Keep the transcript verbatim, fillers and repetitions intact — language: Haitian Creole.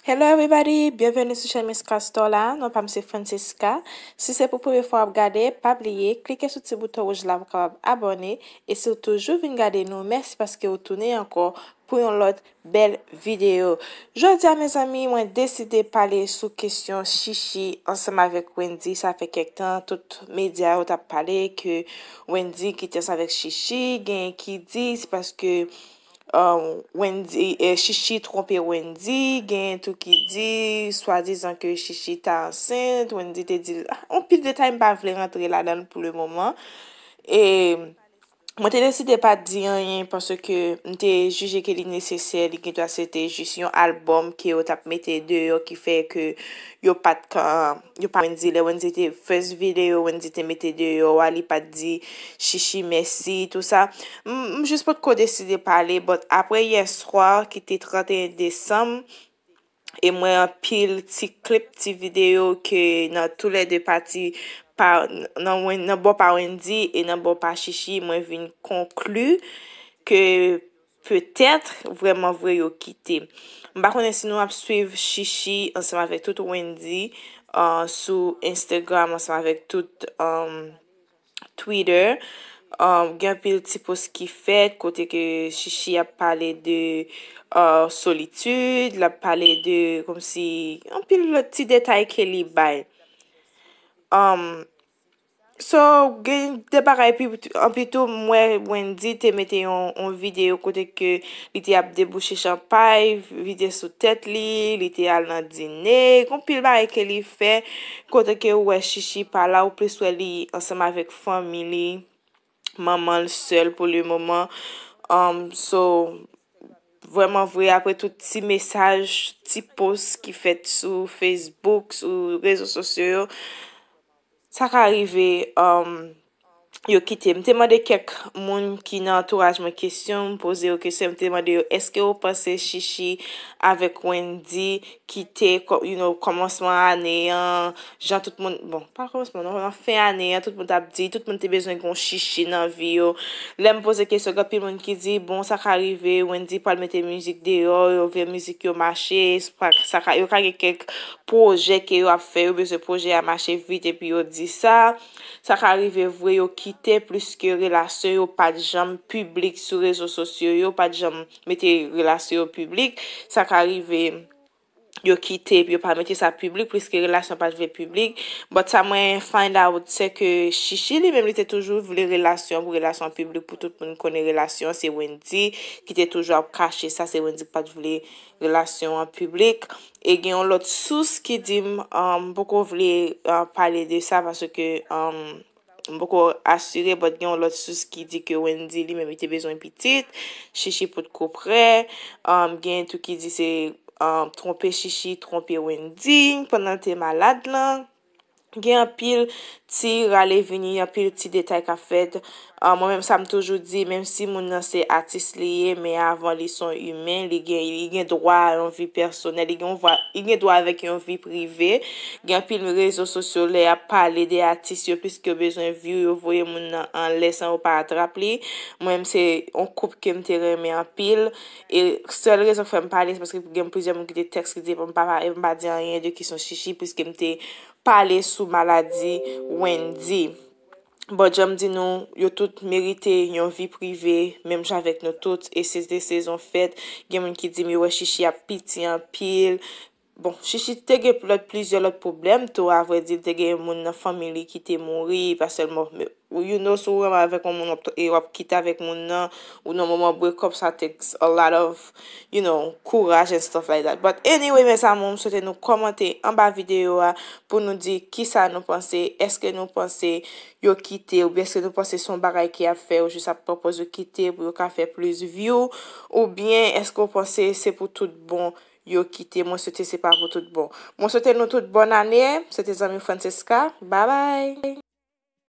Hello everybody, byenveni sou channel Miss Castor la. Non pa m se Francesca. Si se pou premye fwa w ap gade, pa bliye klike sou ti bouton wouj la pou w kapab abòne. E si w toujou vin gade nou, mèsi paske w tounen ankò pou yon lòt bèl videyo. Jodi a, mezanmi, mwen deside pale sou kesyon Chichi ansanm avèk Wendy. Sa fè kèk tan, tout medya yo t ap pale ke Wendy kite ansanm avèk Chichi. Genyen ki di se paske um, Wendy, eh, Chichi twonpe Wendy, gen tou ki di, swadizan ke Chichi ta ansent, Wendy te di l, ah, yon pil detay m pa vle rantre ladan l pou le moman. E mwen te deside pa di anyen paske m te jije ke li nesesè, li gen dwa se te jis yon albòm ke yo t ap mete deyò ki fè ke yo pa t ka, yo pa Wendy, lè Wendy te first video, Wendy te mete deyò a, li pa t di Chichi mèsi, tou sa. M, m jis potko deside pale, but apre yè swa, ki te trannteyen desanm, e mwen anpil ti klip, ti videyo ke nan tou lè de pati, pa, nan, Wen- nan bò pa Wendy e nan bò pa Chichi, mwen vin konkli ke petèt, vrèman vre, yo kite. M pa konnen si nou ap swiv Chichi ansanm avèk tout Wendy, uh, sou Instagram, ansanm avèk tout, um, Twitter. Um, gen anpil ti post ki fèt kote ke Chichi ap pale de, uh, solitid, l ap pale de kòmsi anpil lòt ti detay ke li bay. Um, so, gen de bagay pi, anpi tou, m wè Wendy te mete yon, yon videyo kote ke li te ap debouche chanpay, vide sou tèt li, li te al nan dine, gon pil bagay ke li fè, kote ke ou wè Chichi pa la, ou plis wè li ansanm avèk fanmi li, manman l sèl pou le moman. Um, so, vrèman vre, apre tout ti mesaj, ti post ki fèt sou Facebook, sou rezo sosyo yo, sa ka rive, um, yo kite. M te mande kèk moun ki nan antouraj mwen kesyon, m poze yo kesyon, m te mande yo, èske yo panse Chichi avèk Wendy kite, kò- you know, kòmansman ane an, jan tout moun, bon, pa kòmansman, non, nan fen ane an, tout moun t ap di, tout moun te bezwen gen yon Chichi nan vi yo. Lè m poze kesyon, gen anpil moun ki di, bon, sa ka rive, Wendy pral mete mizik deyò, yo vle mizik yo mache, sa ka, yo ka gen kèk pwojè ke yo ap fè, yo bezwen pwojè a mache vit, epi yo di sa. Sa ka rive vre yo kite, pliske relasyon yo pa t janm piblik sou rezo sosyo, yo pa t janm mete relasyon yo piblik. Sa ka rive yo kite, epi yo pa mete sa piblik, pliske relasyon pa t vle piblik. But sa mwen find out, se ke Chichi li menm, li te toujou vle relasyon pou relasyon piblik, pou tout moun konnen relasyon, se Wendy ki te toujou ap kache sa, se Wendy ki pa t vle relasyon an piblik. E gen yon lòt sous ki di m, um, m poko vle, uh, pale de sa paske, um, m poko asire, but gen yon lòt sous ki di ke Wendy li menm li te bezwen pitit, Chichi potko prè, um, gen tou ki di se, um, twonpe Chichi, twonpe Wendy pandan l te malad lan. Gen anpil ti rale vini, anpil ti detay k ap fèt. Ah, mwen menm sa m toujou di, menm si moun nan se atis li ye, men avan li se yon imen, li gen, li gen dwa a yon vi pèsonèl, li gen yon vwa, li gen dwa avèk yon vi prive. Gen anpil rezo sosyo lè y ap pale de atis yo, piske yo bezwen view, yo voye moun nan anlè san yo pa atrap li. Mwen menm se yon koup ke m te renmen anpil. E sèl rezon k fè m pale, se paske gen plizyè moun ki te tèks ki di m pa, m pa di anyen de kesyon Chichi, piske m te pale sou maladi Wendy. Bon, jan m di nou, yo tout merite yon vi prive, menm jan avèk nou tout, e se de sezon fèt. Gen moun ki di m yo wè Chichi ap piti anpil. Bon, Chichi te gen lòt, plizyè lòt pwoblèm tou, avrèdi, te gen moun nan fanmi li ki te mouri, pa sèlman, men, you know, si w renmen avèk yon moun, w ap, e w ap kite avèk moun nan, ou nan moman break up, sa takes a lot of, you know, courage and stuff like that. But anyway, mes amours, m swete nou kòmante anba videyo a pou nou di kisa nou panse. Èske nou panse yo kite, oubyen èske nou panse se yon bagay ki ap fè yo jis ap pran pòz yo kite pou yo ka fè plis view, oubyen èske w panse se pou tout bon yo kite? Mwen swete se pa pou tout bon. Mwen swete nou tout bòn ane. Se te zanmi Francesca. Bye bye.